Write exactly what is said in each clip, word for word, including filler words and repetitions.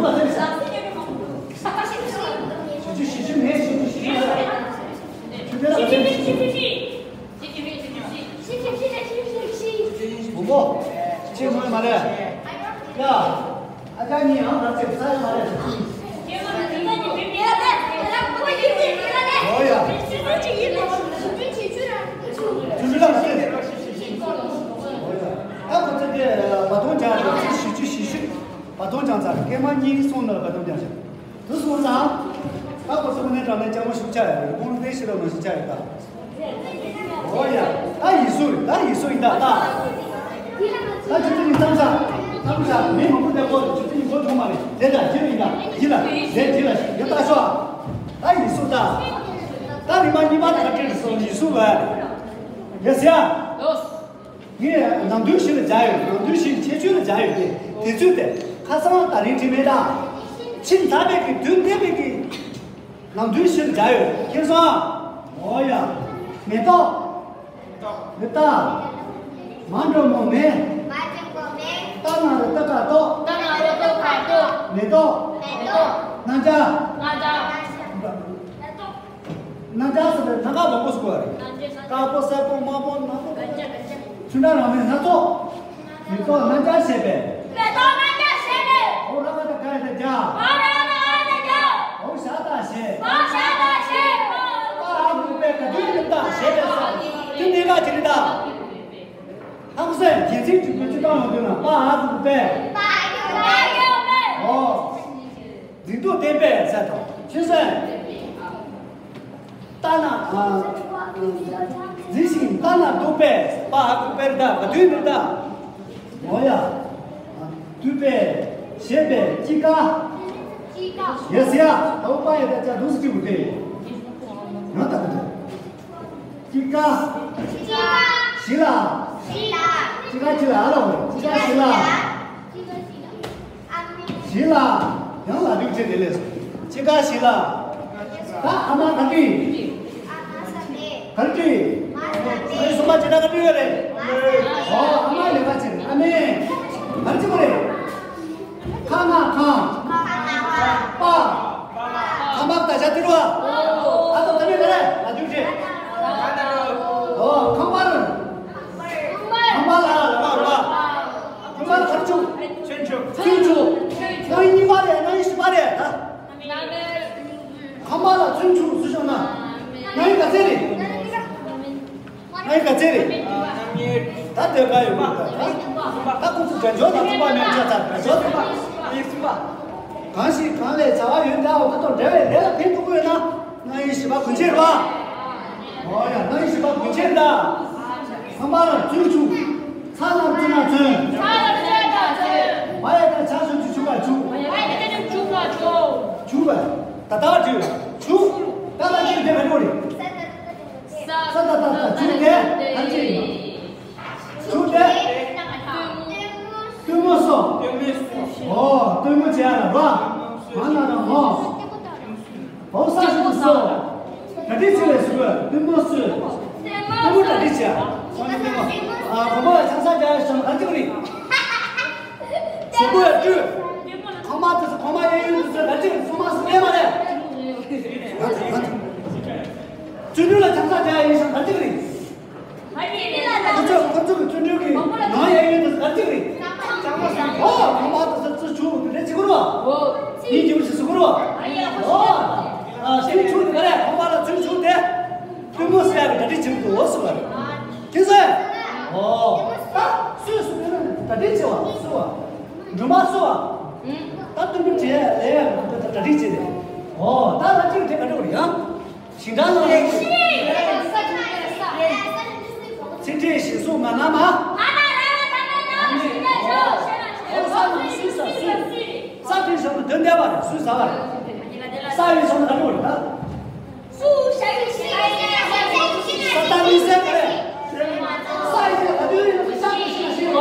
བཞི་བཅུ་ཞེ་བཞི་མེད། བཞི་བཅུ་ཞེ་བཞི་མེད། ཆུ་ཚོད་ལ་བཞི་བཅུ་ཞེ་བཞི། བུ་མོ། ཅི་ངོ་མ་རེད། ཡ། ཨ་ཅག་གཉིས་ཡང་ལབ་ཚེ་ས་ཡ་མ་རེད། ཨོ་ཡ། ཆུ་ཚོད་ལ་ཟེར། ཨོ་ཡ། ད་ཁོ་ཚོ་དེ་བ་དོང་ཅང་ཚ་བ་དོང་ཅང་ཚ་སྐད་མ་གཉིས་གསུངས་ན་བ་དོང་ཅང་ཚ། དུ་སོང་ཙང་། ད་ཁོ་ཚོ་ནས་དྲང་ནས་ལྕམ་མོ་ཤུགས་ཆག་ཡོད་རེད། ཁོང་ལ་བསྟན་ཤེས་རབ་ནང་ཤུགས་ཆག་ཡོད་ད། ཨོ་ཡ། ད་ཡིག་གཟུགས་རེད། ད་ཡིག་གཟུགས་ཡིན་ད་ད། ད་ཆུ་ཚོད་ཉི་ཤུ་ཙམ་ས། ཙམ་ས་མི་མང་པོ་དེ་ཁོ་ཆུ་ཚོད་ཉི་ཤུ་ཐོན་མ་རེད། དེ་ད་ཇི་ལ་ཡིན་ད་ཇི་ལ་ཇི་ལ་དེ་ཇི་ལ་ཡིན་ད་ཤོག་ད་ཡིག་གཟུགས་ད། ད་རིམ་པ་གཉིས་པ་ད་ཁ་བྲལ་སོང་ཡིག་གཟུགས་ལ། ཡ་ཟེར་ཡ། ངས་ནམ་དུས་བཞི་ལ་སྦྱར་ཡོད། ནམ་དུས་བཞི་ཁྱད་ཆོས་ལ་སྦྱར་ཡོད་དེ། དེ་ཚོས་དེ་ཁ་སང་ད་རིང་བྲིས་མེད་ད། ཕྱིན་ཚར་བའི་གི་དུས་འདས་པའི་གི་ནམ་དུས་བཞི་ལ་སྦྱར་ཡོད། ཁྱེད་སོང་། ཨོ་ཡ། མེ་ཏོག་མེ་ཏོག་མ་འགྲོ་མོ་མེ། མ་འགྲོ་མོ་མེ། ཏ་ན་རོ་ཏ་ཀ་ཏོག་ཏ་ན་རོ་ཏ་ཀ་ཏོག་མེ་ཏོག་མེ་ཏོག་སྣ་ལྕགས། སྣ་ལྕགས། སྣ་ལྕགས་ཟེར་བའི་སྣ་ཁ་མང་པོ་ཟེར་བ་རེད། དཀར་པོ་སེར་པོ་དམར་པོ་ནག་པོ། ཆུ་འདྲ་རང་མེད་སྣ་ཚོགས། མེ་ཏོག་སྣ་ལྕགས་བྱས་པས། མེ་ཏོག་སྣ་ལྕགས་བྱས་པས། འོ་ར་ག་ད་ག་ཡ་ད་རྒྱ། འོ་ར་ག་ད་ག་ཡ་ད་རྒྱ། འོ་ཞ་ད་ཞེས། འོ་ཞ་ད་ཞེས། པ་ཨ་གུ་པས་ག་དུས་ནི་ད་ཞེས་པས་ས། དུས་འདི་ག་ཅི་ནི་ད། ཧང་སེ་རྒྱལ་སྲིད་ཀྱི་བུ་ཅི་བཏང་ཡོང་དུས་ན་པ་ཨ་གུ་པས། པ་ཨ་གུ་པས། འོ། འཛིན་སྡུག་བསྟན་པས་ཟེར་དང་ཆོས་སེམས། ལྟ་ན་ཨ། འཛིན་ཞིང་ལྟ་ན་སྡུག་པས་པ་ཨ་ཁུ་པེར་ད་ག་དུས་འདུག་ད། འོ་ཡ། སྡུག་པས་ཞེས་པས་ཅི་དགའ། ཡ་ཟེར་ཡ་ད་འོ་པ་ཡ་ད་ཅག་འདུག་སེ་ཅི་བུ་དེ། ང་ད་ག་དུས། ཅི་དགའ། ཞི་ལ། ཅི་དགའ་ཅི་ལ་ཨ་ལ་འོ་ཅི་དགའ་ཞི་ལ། ཞི་ལ། ཡང་ལ་དུས་ཆེ་དེ་ལས་སོ། ཅི་དགའ་ཞི་ལ། ད་ཨ་མ་ག་དུས། ག་དུས། ཨ་ཡི་སོ་མ་ཅི་ད་ག་དུས་ཡོད་རེད། ཨོ་ཨ་མ་ཡོད་པ་ཅི་རེད་ཨ་མས། ག་ཅི་མ་རེད། ཁ་ང་ཁང་། པ། ཁང་པ་ད་བྱ་དེ་རུ་བ། ཨ་ཏོ་ད་ནི་ག་རེ་ལ་དུས་ཆེ། ཨོ་ཁང་པ་རུ། ཁང་པ་ལ་ལ་ལ་ལ། ཁང་པ་ལ་ཁར་ཆུ། ཚུན་ཆུ། ཚུན་ཆུ། ན་ཡི་གཉིས་པ་རེད་ན་ཡི་བཞི་པ་རེད་ད། ཁང་པ་ལ་ཚུན་ཆུ་སུ་བྱུང་ན། ན་ཡི་ག་ཚད་རེད། ན་ཡི་ག་ཚད་རེད། ད་དེ་ག་ཡོད་མ་ད། ད་ཁོ་ཚོ་དགྲ་འཇོག་དང་ཚོགས་པ་མེད་ཆ་ཚ་དགྲ་འཇོག་དང་ཚོགས་པ་མེད་གསུམ་པ། གང་ཞིག་གང་ལས་བྱ་བ་ཡོད་འདྲ་བ་ད་དང་འབྲེལ་བའི་ལས་ལ་ཕན་ཐོགས་ཡོད་ན། ན་ཡི་བཞི་པ་གུན་ཆེར་བ། ཨོ་ཡ་ན་ཡི་བཞི་པ་གུན་ཆེར་ད། ཁང་པ་ལ་ཚུན་ཆུ། ཚ་ལ་ཚུན་ན་ཚུན། ཚ་ལ་ཚུན་ན་ཚུན། བ་ཡ་ད་ཆ་ཚུན་ཆུ་ཆུ་བ་ཆུ། བ་ཡ་ད་ཆ་ཆུ་བ་ཆུ། ཆུ་བ། ད་ད་བ་ཆུ། ཆུ། ད་ད་ཆུ་དེ་ག་འགྲོ་རེད། ས་ད་ད་ད་ཆུ་དེ་ག་ཅི་ཡིན། ཆུ་དེ། སྟོན་མོ་སོ། ཨོ་སྟོན་མོ་བྱེད་ཡ་ལ་བ། མ་ན་ར་མོ། བོ་ས་ཞིག་ཏུ་སོ། གྲ་སྒྲིག་བྱེད་པའི་གཟུགས་པོས་སྟོན་མོ་སོས། སྟོན་མོ་གྲ་སྒྲིག་བྱེད། ཨ་བོ་མོ་ལ་ཆང་ས་རྒྱག་ཡ་ཞིག་ག་ཅི་རེད། གཟུགས་པོ་ཡ་བཀྲུས། ཁང་པ་དེ་ཚོ་ཁང་པ་གཡས་གཡོན་དེ་ཚོ་ག་ཅི་རེད་སོ་མ་སོ་ལས་མ་ལས། ང་ཚོ་ང་ཚོ། བརྩོན་འགྲུས་ལ་ཆང་ས་རྒྱག་ཡ་ཡིན་ཞིང་ག་ཅི་རེད། ཁོ་ཚོ་ཁོ་ཚོ་གི་བརྩོན་འགྲུས་ཀྱི་ནང་ཡ་ཡོད་དུ་ག་ཅིག་རེད། ཨོ་ཁང་པ་དུ་ས་ཚུ་ཆུ་དུ་རེ་ཅི་གོ་རོ། ཡིན་གྱི་མི་ཞིག་སུ་གོ་རོ། ཨོ་ཨ་ཚུ་ཆུ་དུ་ག་རེ་ཁང་པ་ལ་ཚུ་ཆུ་དེ་ཏུ་མོ་སི་ཡ་གི་གྲ་སྒྲིག་བྱེད་དུ་འོ་སུ་ག་རེ། ཁྱེད་ཚོས་ཨོ་ད་སུས་སུ་ག་རེ་གྲ་སྒྲིག་བྱེད་བ་སུ་བ་འགྲོ་མ་སུ་བ་ད་ཏུ་མོ་བྱེད་ལས་ཡ་གི་གྲ་སྒྲིག་བྱེད་དེ་ཨོ་ད་ལ་ཅིག་དེ་ག་འགྲོ་རེ་ཡང་། ཞིང་ཁྲ་ལ་ཚིག་ཕྲད་ཞིང་གཟུགས་ང་ན་མ། ཨོ་ས་ནང་སུས་ས་སུས། ས་ཕྲན་ཞོག་ན་དོན་ལྡན་པ་རེད་སུས་ཟ་བ་རེད། ས་ཡི་ཞོག་ན་ག་འགྲོ་རེད་ད། ས་ད་མི་ཟེར་བ་རེད། ས་ཡི་ག་དུས་ཡིན་ན་ས་ཕྲན་ཞིག་ན་ཤེས་བ།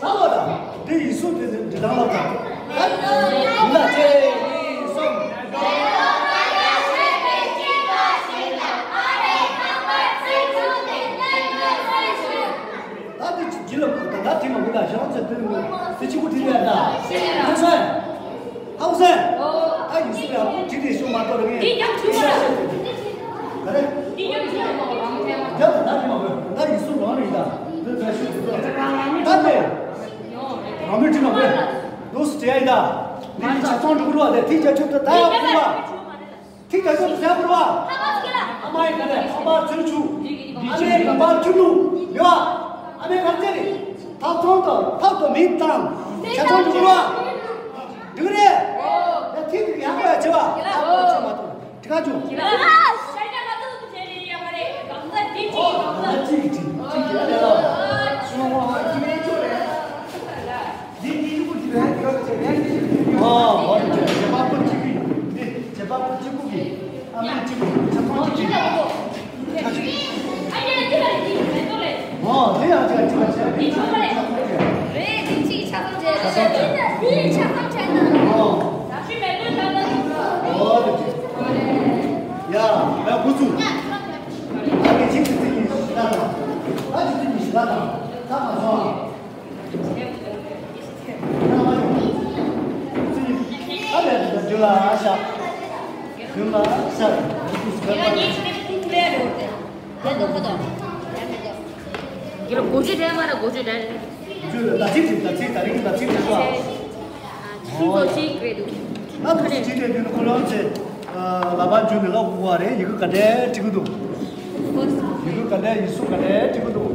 ད་ལོ་ད། འདི་ཡིག་གཟུགས་དེ་འདི་དང་ལ་དང་། ད་ལ་གཅིག་གཉིས་གསུམ། ད་འདི་ཅི་ལ་མ་ད་ ད་དྲི་མ་མི་ད་ཞང་ཚེ་དོན་མི་དེ་གཅིག་པུ་དྲི་ལས་ད། ཁོ་ཚོས། ཧའུ་སན། ད་ཡིན་སུ་ཡང་དྲི་དེ་ཤོ་མ་གཏོགས་རེད། དེ་ཡང་ཆུ་མ་རེད། ག་རེ། དེ་ཡང་ཆུ་མ་རེད། ད་དྲི་མ་དགོས། ད་ཡིན་སུ་རང་རེད་ད། དེ་ད་ཤོ་དེ་ད། ད་དེ། རང་མི་དྲི་མ་དགོས། དུ་སུ་དྲི་ཡ་ཡིན་ད། འདི་ནི་ཆ་ཚང་འགྲོ་གི་རེད་བ། དེ་ཐིག་བརྒྱད་ཅུ་དེ་ད་ཡག་པོ་རེད་བ། ཐིག་ད་ཤོ་དེ་ཡག་པོ་རེད་བ། ཨ་མ་ཡིན་ད་རེད། ཨ་མ་ཚུལ་ཆུ། ཨ་མའི་གོང་པར་ཆུ་ནུ་ཡོད་བ། ཨ་མའི་གར་ཅེ་རེད། ཐག་ཚང་དང་ཐག་ཏུ་མིན་དང་། ཆ་ཚང་འགྲོ་གི་རེད་བ། འགྲིག་རེད། ད་ཐིག་དེ་ཡག་པོ་ཡ་བྱེད་བ། ཡག་པོ་བྱེད་མ་ཐུབ། དྲི་ཁ་ཆུ། ཨ་གཅིག་གཅིག་གཅིག་གཅིག་ཨ་ལས་ལ། འདི་གཉིས་ཀྱི་ཁུ་གཅིག་རེད། འདི་གཉིས་ཀྱི་ཁུ་གཅིག་རེད། ཨ་འོ་རེད། བྱེད་པ་ཁུ་གཅིག་གི་འདི་བྱེད་པ་ཁུ་གཅིག་གུ་གི་ཨ་མའི་གཅིག་གུ་ཆ་ཚང་གཅིག་གི་ཨ་འདི་ཡང་གཅིག་གཅིག་རེད། འདི་ཆ་ཚང་གཅིག་རེད། འདི་གཅིག་ཆ་ཚང་བྱས། འདི་ཆ་ཚང་བྱས་ན། འོ་རེད། ཡ་ཡ་འགོ་ཚུགས། ཨ་ནི་གཅིག་གཅིག་གཉིས་ཤིག་ད་དང་། ཨ་གཅིག་གཅིག་གཉིས་ཤིག་ད་དང་། ད་མ་སོང་ཨ། ཡ་ལས་ད་དུ་ལ་ཨ་ཤ། དུ་ལ་ཨ་ཤ། ཡ་ཉིས་ཤིག་ཏུ་ལས་རོ་དེ། ཡ་ནོ་ཁོ་དང་། ཡ་མི་དང་། ཡ་ལ་གོ་ཆོད་དྲན་མ་ར་གོ་ཆོད་དྲན། ཇུ་ལ་ད་ཚིག་ཅིག་ད་ཚིག་ད་རིང་གི་ད་ཚིག་ཅིག་ལ། ཆུ་ཚོད་གཅིག་རེད་འདུག་ད་དུ་ཅི་དེ་དུས་ནི་ཁོ་རང་ཚེ། ལ་པ་འཇུ་ནི་ལ་གུ་བ་རེད། ཡི་གུ་ག་འདྲས་བྲི་གི་འདུག་ཡི་གུ་ག་འདྲས་ཡི་སུ་ག་འདྲས་བྲི་གི་འདུག